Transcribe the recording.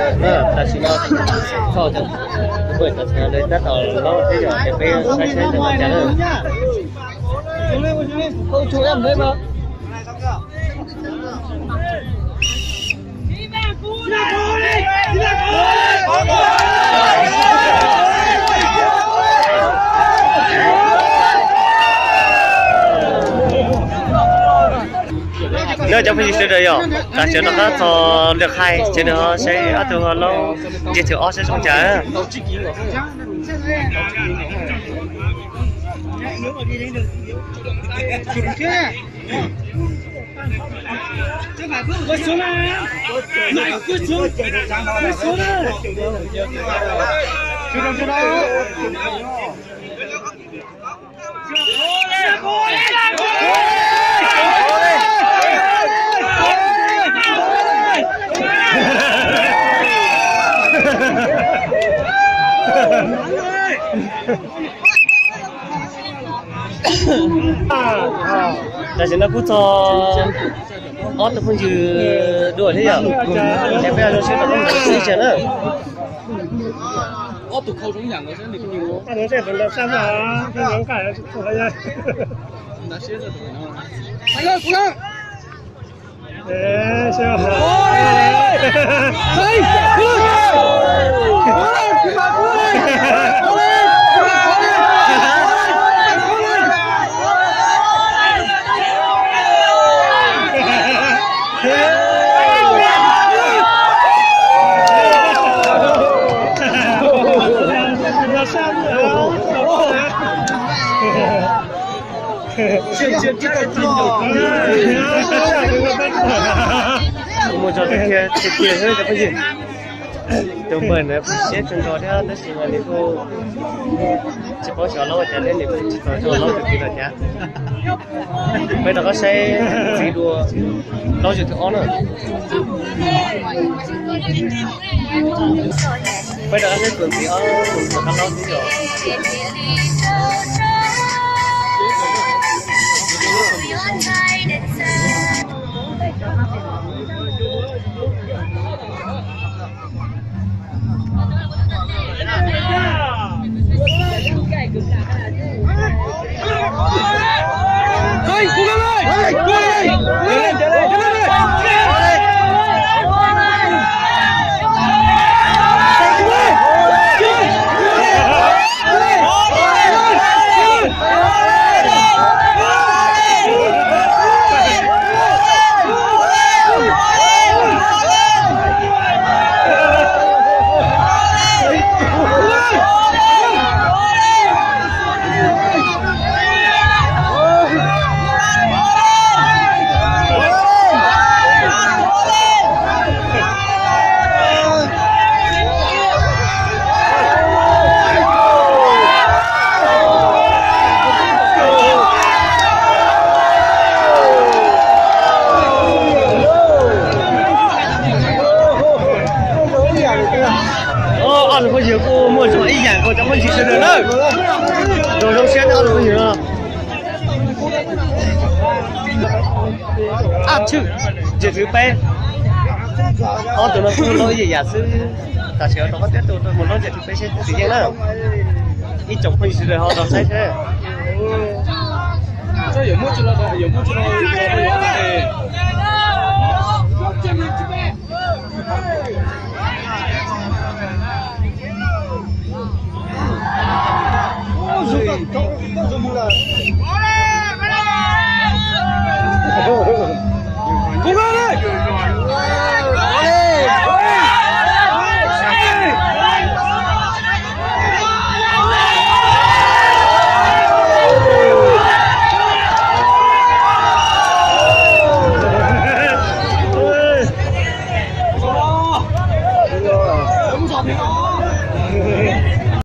Tam sim no txog tus poj tam sim no nws tab tom laub thiab yom, ces peb saib saib nws ua cas na. Nyob cov phooj ywg sawv daws yom, tam sim no rov qab txog lượt hai ces nws ho saib ob tug ho laub nce thwm ob saib zoo cas. Tam sim no kuj txog ob tug phooj ywg dua thiab yom, es peb zoo siab rau koj mus ib tsam na. Mus txog tiag tiag xwb cov phooj ywg. Tus npawg ntawd siab kawg nkaus thiab tab sis mas nws kuj tsis paub xyov laub ua cas thiab nws kuj tsis tau laub tus twg los cas. Peb rov qab saib tus txiv dua, laub zaum thib ob na. Peb rov qab saib tus txiv ob tus rov qab laub xwb yom. Ob tug phooj ywg kuj muaj zoo ib yam nkaus cov phooj ywg sawv daws na. Zoo zoo siab ob tug phooj ywg no. Ab tshwm, nce thwv peb. Ob tug no kuj laub ib yam xwb. Tam sim no rov qab tib tug mus laub nce thwv peb seb twg yeej na. Ib tsoom phooj ywg sawv daws ho los saib seb.